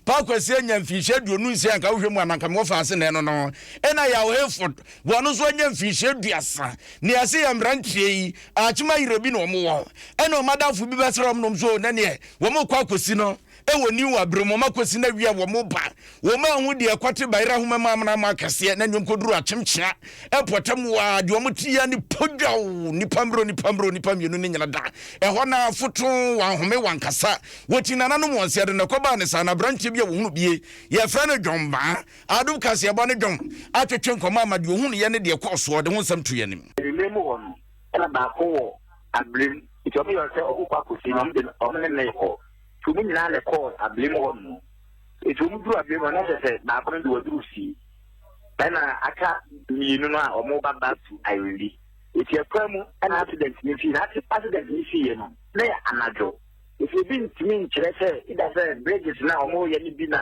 Paa Kwasi anya mfinhyia 26 a nka wohwɛ mu a na nka mewɔ faase nnɛ no no. Ɛna Yaw Hayford, wɔn nso anya mfinhyia 30. Nea ɛse yɛ mmeranteɛ yi, Akyem Ayerɛ bi na wɔn wɔ. Ɛna wɔn adamfo bi bɛsra wɔn nom so na neɛ wɔn rekɔ akɔsi no wɔ New Abere mu, wɔn akɔsi no awie a wɔn ba. Wɔn anhu deɛ ɛkɔte bayerɛ ahoma mu amena mu akɛseɛ na neɛ wɔn kɔduru Akyem Kyea mpɔtam hɔ a deɛ wɔn te yɛ ne podwaw nipa mmerɛ nipa mmerɛ nipa mmienu ne nyina da ɛhɔ na foto wɔn ahome wɔn ankasa wɔti nananom wɔn seɛ do na ɛkɔbaa ne saa na aberanteɛ bi a wɔhunu bie yɛfrɛ no Dwom Baa Adom kaseɛbɔ ne Dwom atwetwe nkɔmmɔ ama deɛ ɔhunuiɛ ne deɛ ɛkɔɔ soɔ de ho nsɛm to yɛn anim. Anwummerɛ mu hɔ no, ɛna baako wɔ Ablem, nti wɔn yɛ sɛ wɔn kɔ akɔsi no, wɔn de wɔn ne no rekɔ. Nti wɔn nyinaa na ɛkɔɔ Ablem hɔ nom. Nti wɔn duru Ablem hɔ no, na kyerɛ sɛ baako no de waduru fie. Ɛna aka mmienu no a wɔn ba back to Ayerebi. Nti ɛkwan mu ɛna accident no sii. Na accident no siiɛ no, na yɛ anadwo. Nti ebi ntumi nkyerɛ sɛ either sɛ bridges no a wɔreyɛ no bi na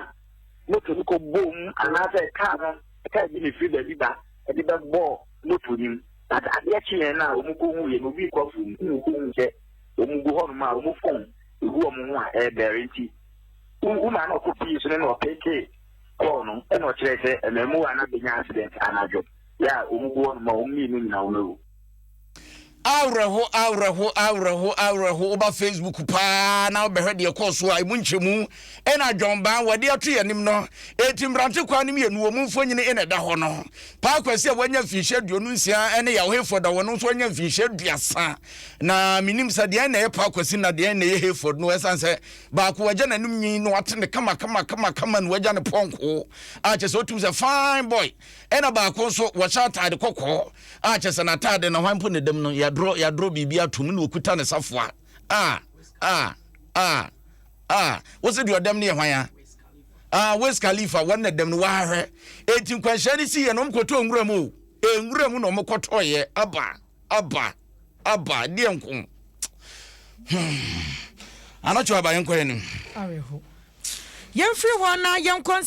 moto no kɔbɔɔ mu anaasɛ kaa no kaa bi na ɛfiri baabi ba de bɛbɔɔ moto no mu. But adeɛ kyeeɛ no a wɔkɔhuiɛ no, obi rekɔ afuom na ɔkɔhuu sɛ wɔgu hɔnom a wɔn phone gu wɔn ho a ɛrebɛre nti woman no ɔkɔ pii so no na ɔpeke kɔɔ no ɛna ɔkyerɛɛ sɛ mmamuwa no abɛnya accident anadwo yɛ a wɔgu hɔnom a wɔn mmienu nyinaa wɔn awu. Awerɛho, awerɛho, awerɛho, awerɛho. Woba Facebook paa na wobɛhwɛ deɛ ɛkɔɔ so a, ɛmu nkyɛmu ɛna John Ban wɔde ato yɛn anim no. Eti mmerante kwan no mmienu wɔn mfonini ɛna ɛda hɔ no. Paa Kwasi a wanya mfinhyia 26 ɛne Yaw Hayford a wɔn nso anya mfinhyia 30. Na menim sɛ deɛn na ɛyɛ Paa Kwasi na deɛn na ɛyɛ Hayford no ɛsan sɛ baako wagya n'anim nwi na wate ne kama kama kama kama na wagya ne pɔnkoo a kyɛ sɛ wotum sɛ fine boy. Ɛna baako nso wɔhyɛ ataade kɔkɔɔ a kyɛ sɛ n'ataade no hwan mpo na ɛdam no yɛadorɔ yɛadorɔ biribi atom na ɔkuta ne safoa a a a a wosɛ deɛ ɔdam no yɛ hwan a a Wiz Khalifa wɔn na dam no wahwɛ eti nkwanhyia no si yɛ no wɔn kɔtɔ nwura mu o nwura mu na wɔn kɔtɔɔyɛ aba aba aba deɛ nko hmm anɔtwe aba yɛn kɔ yɛn nim. Awerɛho. Yɛmfiri hɔ na yɛnkɔ.